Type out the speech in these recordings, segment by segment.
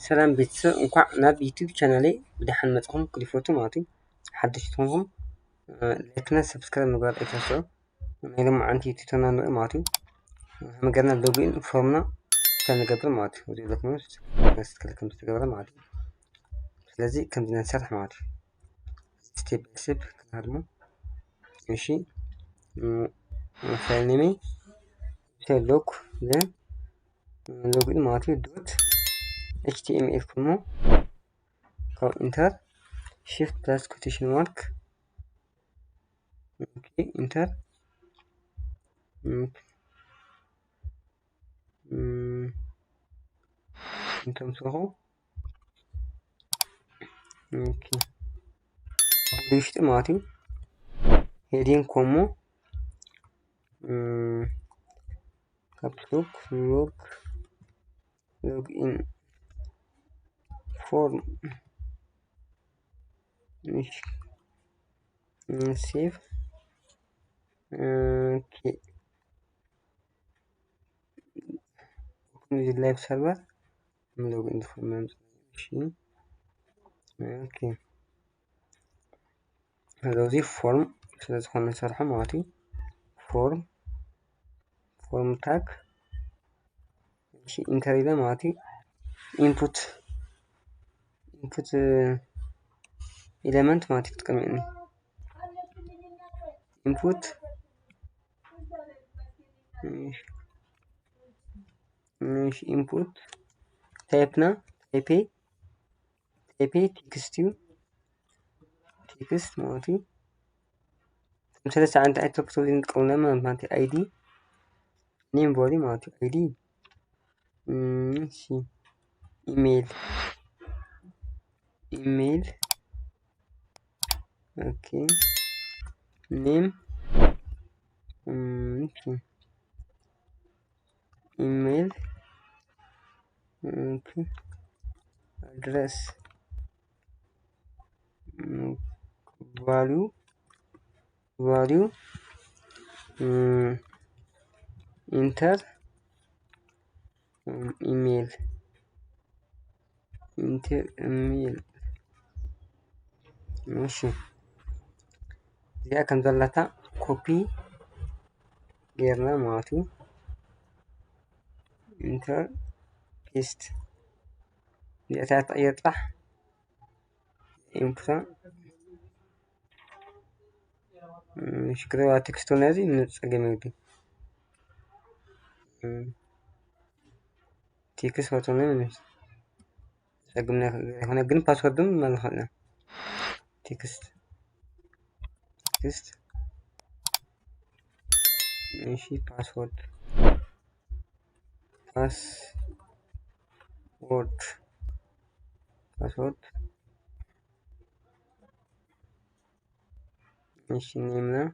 ሰላም ቤተሰብ፣ እንኳዕ ናብ ዩቲዩብ ቻናለይ ብደሓን መጻኹም። ክሊፎቱ ማለት እዩ። ሓደሽቲ ትኾንኩም ላይክና ሰብስክራይብ ምግባር ኣይትረስዑ። ናይ ሎማዓንቲ ዩቲዩብ ቻናል ንርኢ ማለት እዩ። መገርና ሎጊን ፎርምና ክልተ ንገብር ማለት እዩ። እዚ ለኩም ስክል ከም ዝተገብረ ማለት እዩ። ስለዚ ከምዚ ንሰርሕ ማለት እዩ። ስቴፕ ባይ ስቴፕ ክንሃድሞ። እሺ፣ ፋይል ኔም ሎግ ሎጊን ማለት እዩ። ዶት ኤች ቲ ኤም ኤል ኮሞ ካብ ኢንተር፣ ሺፍት ፕላስ ኮቴሽን ማርክ። ኦኬ፣ ኢንተር። ኦኬ፣ ኢንተር ምስረኹ። ኦኬ፣ ውሽጢ ማለት እዩ። ሄዲንግ ኮሞ ካፕስ ሎክ ሎግ ሎግ ኢን ፎርም። እሺ፣ ሴቭ። ኦኬ፣ ኦፕን ዊዝ ላይቭ ሰርቨር ሎግ ኢን ፎርም። እሺ፣ ኦኬ፣ ስለዚ ፎርም ስለ ዝኾነ ንሰርሖ ማለት እዩ። ፎርም ፎርም ታግ። እሺ፣ ኢንተር ኢለ ማለት እዩ። ኢንፑት ኢንፑት ኤለመንት ማለት እዩ። ክትቀሚኒ ኢንፑት። እሺ፣ ኢንፑት ታይፕ ና ታይፔ ታይፔ ቴክስት እዩ። ቴክስት ማለት እዩ። ከም ሰለስተ ዓይነት ኣይተክቶ ንጥቀምሎም ማለት እዩ። ኣይዲ ኔም ቫልዩ ማለት እዩ። ኣይዲ እሺ፣ ኢሜይል ኢሜይል። ኦኬ፣ ኔም ኦኬ፣ ኢሜይል ኦኬ፣ አድረስ ቫልዩ ቫልዩ ኢንተር ኢሜይል ኢንተር ኢሜይል። እሺ፣ እዚኣ ከም ዘለታ ኮፒ ጌርና ማለት እዩ። ኢንተር ፔስት። እዚኣ ትቕየር ጥራሕ ኢንፑታ። እሺ፣ ክትዋ ቴክስት ነዚ ንጸገም ይግዲ። ቴክስት ወጥቶ ነው። ጸግም ነው የሆነ ግን ፓስወርድም ማለት ነው። ቴክስት ቴክስት። እሺ፣ ፓስወርድ ፓስወርድ ፓስወርድ። እሺ፣ ኔም ነው።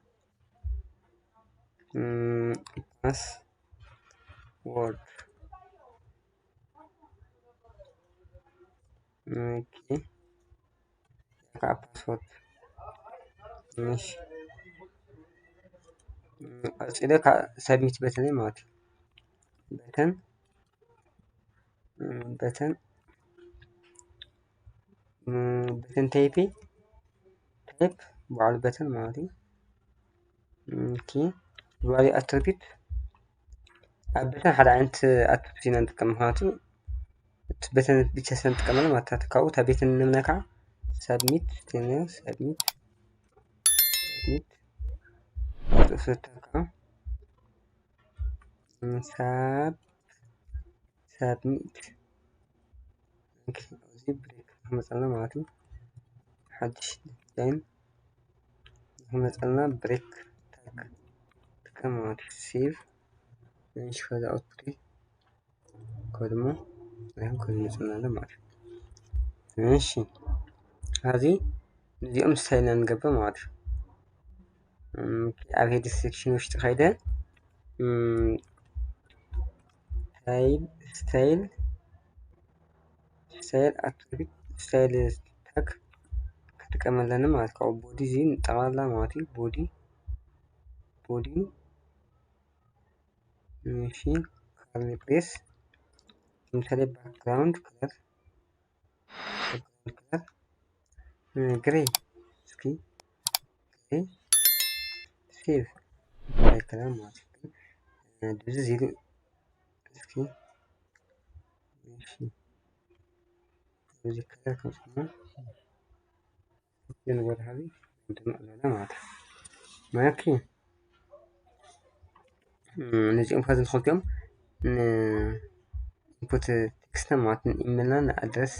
ፓስወርድ። ኦኬ፣ ከዓ ፓስወርድ። እሺ፣ ቀጺለ ከዓ ሰብሚት በተን ማለት እዩ። በተን በተን በተን ታይፕ ታይፕ በዓሉ በተን ማለት እዩ። ኦኬ፣ ቫልዩ ኣትሪቢዩት ኣብ በተን ሓደ ዓይነት ኣትሪቢዩት ኢና ንጥቀም፣ ምክንያቱ እቲ በተን ብቻ ስለ ንጥቀመሉ ማለት እዩ። ካብኡ እታ በተን ንምነካ ሳብሚት ሳብሚት ሳብሚት ሳብ ሳብሚት። ኦኬ፣ እዚ ብሬክ ክመፀልና ማለት እዩ። ሓድሽ ዲዛይን ክመፀልና ብሬክ ታግ ጥቀም ማለት እዩ። ሴቭ። እሺ፣ ከዛ ኣውትፑት ከድሞ ይኸው ከዚ ይመፅልና ኣሎ ማለት እዩ። እሺ፣ ኣብዚ ነዚኦም ስታይል ኢና ንገብር ማለት እዩ። እም፣ ኣብ ሄድ ሴክሽን ውሽጢ ከይደ፣ እም፣ ስታይል፣ ስታይል፣ ስታይል ኣትሪቢዩት፣ ስታይል ታግ ክጥቀም ኣለኒ ማለት እዩ። ካብኡ ቦዲ እዚ ንጠቕላላ ማለት እዩ። ቦዲ፣ ቦዲ፣ እሺ፣ ካርሊ ፕሬስ፣ ለምሳሌ ባክግራውንድ ከለር color grey እስኪ grey save grey color ማለት እዩ። ድብዝዝ ኢሉ እስኪ እሺ እዚ color ከም ዝኾነ ንወርሃዊ ደመቕ ዝበለ ማለት እዩ። ኦኬ ነዚኦም ከዚ ንክልቲኦም ን input text ማለት ን email ና ን address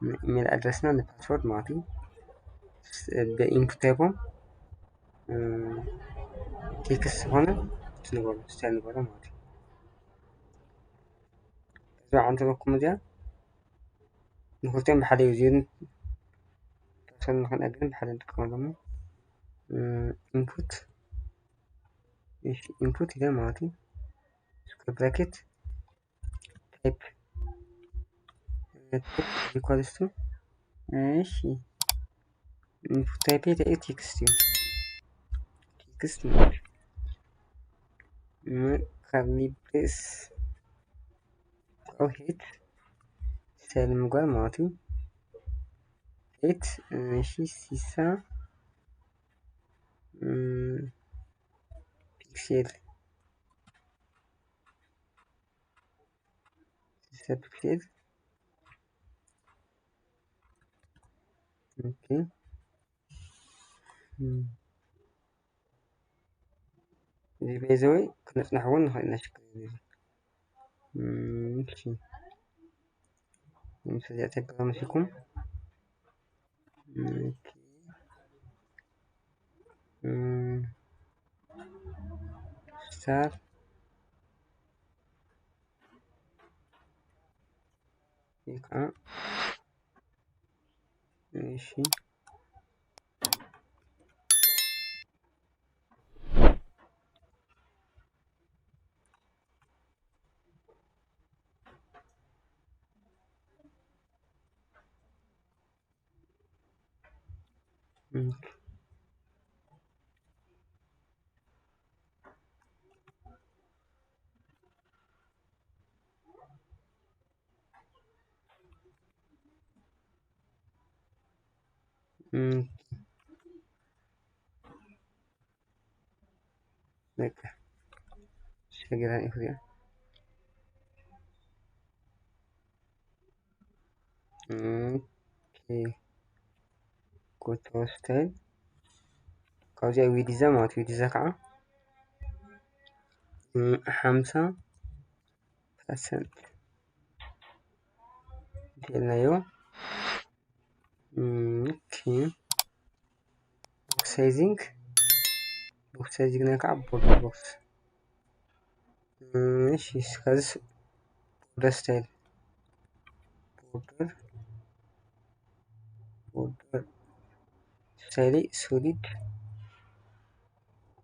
ን email address ና ን password ማለት እዩ። ብ input type ኦም text ዝኾነ ንበሎ style ንበሎ ማለት እዩ። እዛ ዓንተበኩም እዚኣ ንክልቲኦም ብሓደ እዩ ዚርን ፐርሰን ንክንእግን ብሓደ ንጥቀመሎም input input ኢለ ማለት እዩ። square bracket type type equals to እሺ input type የ text እዩ። text ማለት curly brace ኦ height style ምግባር ማለት እዩ። height እሺ ሲሳ pixel ሲሳ pixel okay እዚ by the way ክነፅንሕ እውን ንኽእል ኢና ሽግር የለን። እሺ ምስ እዚኣ ተገባ መሲልኩም star ይካ እሺ በቃ ሸገራን ኢኹ እዚኣ okay go to style ካብዚኣ width ዛ ማለት width ዛ ከዓ ሓምሳ ፐርሰንት እንተልናዮ okay box sizing box sizing ናይ ከዓ border box እሺ ከዚ border style border border style solid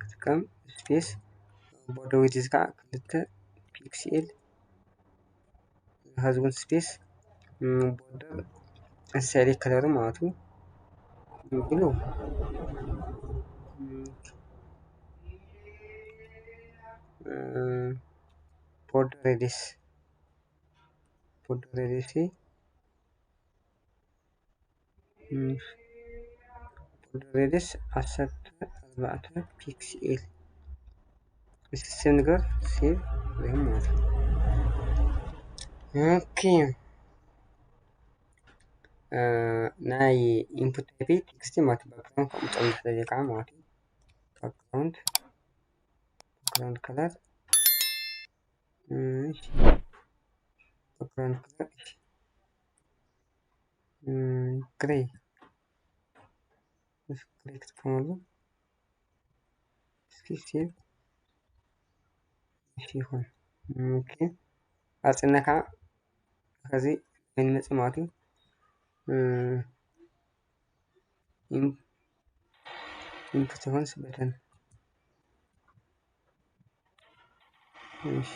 ክጥቀም space border width ከዓ ክልተ pixel has one space border style color ማለት እዩ blue border radius border radius border radius ዓሰርተ ኣርባዕተ pixel ንስስብ ንግበር save ሪም ማለት እዩ okay ናይ input type text ማለት background ከምኡ ጨምር ስለዘይ ከዓ ማለት እዩ background background color እሺ background color እሺ grey grey ክትጥቀመሉ እስኪ save እሺ ይኹን okay ኣፅና ከዓ ከዚ ኣይንመፅእ ማለት እዩ input ይኹን button እሺ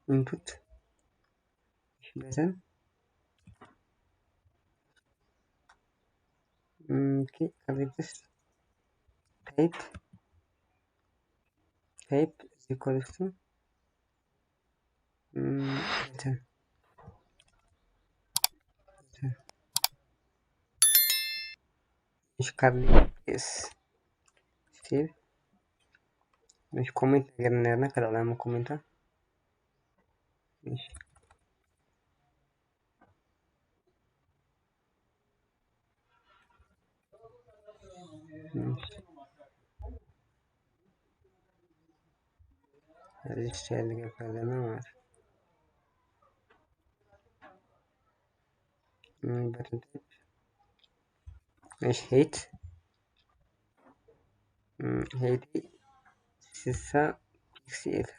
input button okay ኣብዚ type type is equals to እም፣ በተን። በተን። እሺ፣ ካርሊ ኤስ ሴቭ። እሺ፣ ኮሜንት ነገር ነርና፣ ካልእ ዕላማ ኮሜንታ። እሺ። እሺ። ሪጅስተር ንገብር ኣለና ማለት እዩ። እም፣ በተን ታይፕ። እሺ፣ ሄይት። እም፣ ሄይት ስልሳ ፒክስኤል።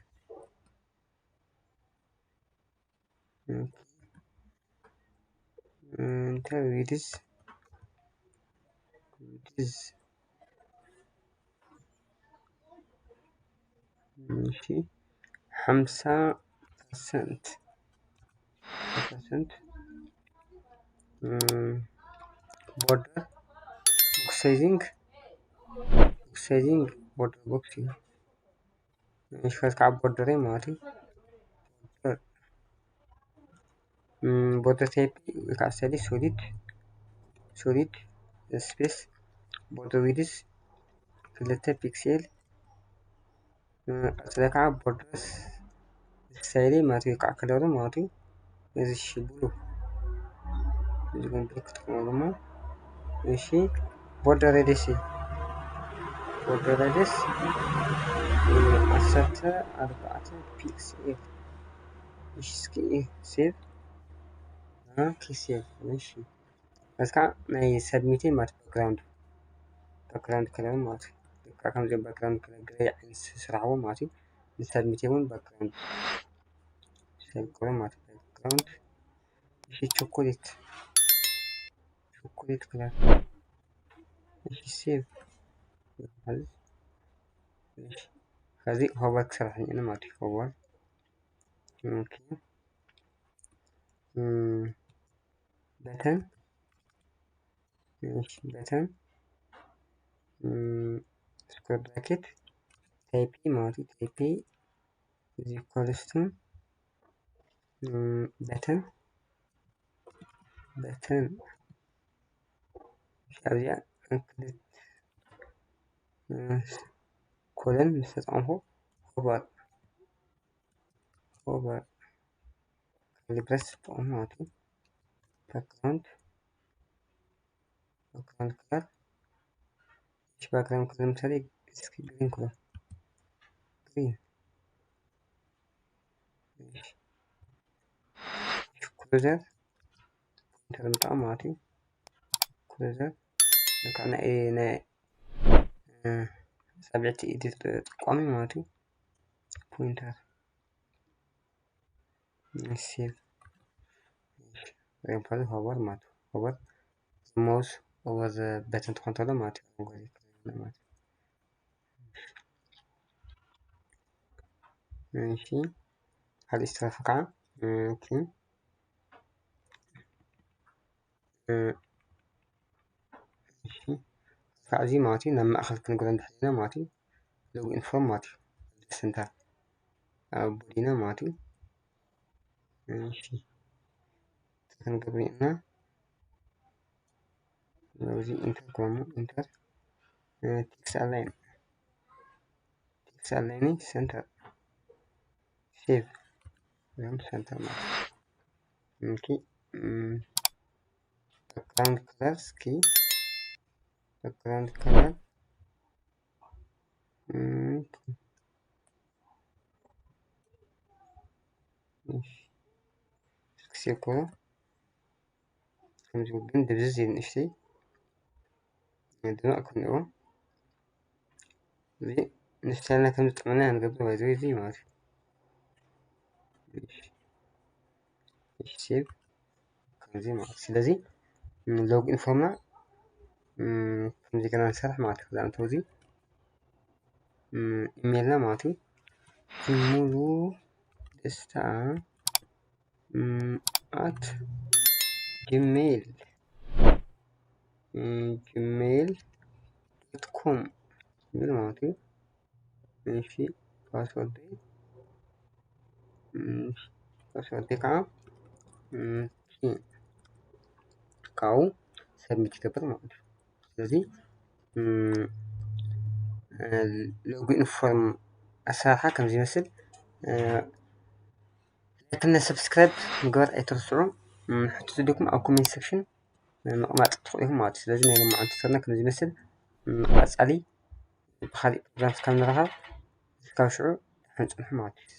ኦኬ። እም፣ እንታይ ዊድዝ? ዊድዝ። እሺ፣ ሓምሳ ፐርሰንት፣ ፐርሰንት። እም፣ ቦርደር፣ ቦክስ ሳይዚንግ፣ ቦክስ ሳይዚንግ፣ ቦርደር ቦክስ እዩ። እሺ፣ ከዚ ከዓ ቦርደረይ ማለት እዩ። እም፣ ቦርደር ታይፕ ወይ ከዓ ስታይል ሶሊድ፣ ሶሊድ ስፔስ፣ ቦርደር ዊድዝ ክልተ ፒክሴል፣ እም፣ ቀፅለ ከዓ ቦርደር ስታይል ማለት እዩ፣ ከዓ ከለሩ ማለት እዩ። እዚ እሺ፣ ብሉ እዚ ግን ብሉ ክጥቀመሉ እሞ፣ እሺ፣ ቦርደር ሬዲየስ እዩ። ቦርደር ሬዲየስ ዓሰርተ ኣርባዕተ ፒክሴል። እሺ፣ እስኪ ሴቭ። ኦኬ፣ ሴቭ። እሺ፣ እዚ ከዓ ናይ ሰብሚቴ ማለት ባክግራውንድ፣ ባክግራውንድ ከለር ማለት እዩ። ከዓ ከምዚ ባክግራውንድ ከለር ግሬይ ዓይነት ስራሕዎ ማለት እዩ። ንሰብሚቴ እውን ባክግራውንድ ሰብ ከለር ማለት እዩ። ባክግራውንድ፣ እሺ፣ ቾኮሌት፣ ቾኮሌት ከለር። እሺ፣ ሴቭ። እሺ፣ ከዚ ሆቨር ክሰርሕ እኒአኒ ማለት እዩ። ሆቨር። ኦኬ። እም፣ በተን። እሺ፣ በተን። እም፣ ስኩዌር ብራኬት ታይፕ ማለት እዩ። ታይፕ እዚ ኢኳልስ ቱ፣ እም፣ በተን፣ በተን። እሺ፣ ኣብዚኣ ክልተ፣ እም፣ ኮለን ምስ ተጠቐምኩ ሆቨር፣ ሆቨር ካሊ ብረስ ተጠቐሙ ማለት እዩ። ባክግራውንድ፣ ባክግራውንድ ከለር፣ እሺ፣ ባክግራውንድ ከለር ምሳሌ እስኪ ግሪን ከለር፣ ግሪን። እሺ፣ ክሩዘር ፖይንተር ምጥቃም ማለት እዩ። ክሩዘር ልክዕ ናይ፣ ናይ፣ እ፣ ኣጻብዕቲ ኢድ ተጠቃሚ ማለት እዩ። ፖይንተር ሴቭ። ሪምፓዝ ሆቨር ማለት ሆቨር ማውስ ኦቨር ዘ በተን ትኾን ተሎ ማለት እዩ። ማለት እዩ። እሺ፣ ካልእ ዝተረፈ ከዓ፣ ኦኬ። እ፣ እሺ፣ ካብ እዚ ማለት እዩ ናብ ማእኸል ክንግሮ እንድሕር ኢና ማለት እዩ። ሎግ ኢን ፍሮም ማለት እዩ። ሰንተር ኣብ ቦዲና ማለት እዩ። እሺ፣ ክንገብር ኢና። ኣብዚ ኢንተር ኮማ ኢንተር፣ እ፣ ቴክስት ኣላይን፣ ቴክስት ኣላይን ሰንተር ሴቭ ሮም ሰንተር ማለት እዩ። ኦኬ፣ እም፣ ባክግራውንድ ከለር እስኪ፣ ባክግራውንድ ከለር፣ እም፣ እሺ፣ እስኪ ሴቭ ኮሎ። ከምዚ ግን ድብዝዝ ኢሉ ንእሽተይ ድምቕ ክንዎ። እዚ ንስታይልና ከም ዝጥዕመና ንገብር ባይ ዘ ወይ እዚ ማለት እዩ። እሺ፣ እሺ፣ ሴቭ ከምዚ ማለት እዩ። ስለዚ ሎግ ኢን ፎርምና፣ እም፣ ከምዚ ገና ንሰርሕ ማለት እዩ። ክዛምተው እዚ፣ እም፣ ኢሜይልና ማለት እዩ። ሙሉ ደስታ፣ እም፣ ኣት ጂሜይል፣ እም፣ ጂሜይል ዶት ኮም ይብል ማለት እዩ። እሺ፣ ፓስወርድ፣ እም፣ ፓስወርድ ከዓ ካብኡ ሰብሚት ይገብር ማለት እዩ። ስለዚ ሎጊን ፎርም ኣሰራርሓ ከምዚ ይመስል። ላይክና ሰብስክራይብ ምግባር ኣይትርስዑ። ሕቶ ዘለኩም ኣብ ኮሜንት ሴክሽን ምቕማጥ ትኽእሉ ኢኹም ማለት እዩ። ስለዚ ናይ ሎማዓንቲ ቱቶርና ከምዚ ይመስል። ቀፃሊ ብካሊእ ፕሮግራም እስካብ ንራኸብ እስካብ ሽዑ ደሓን ፅንሑ ማለት እዩ።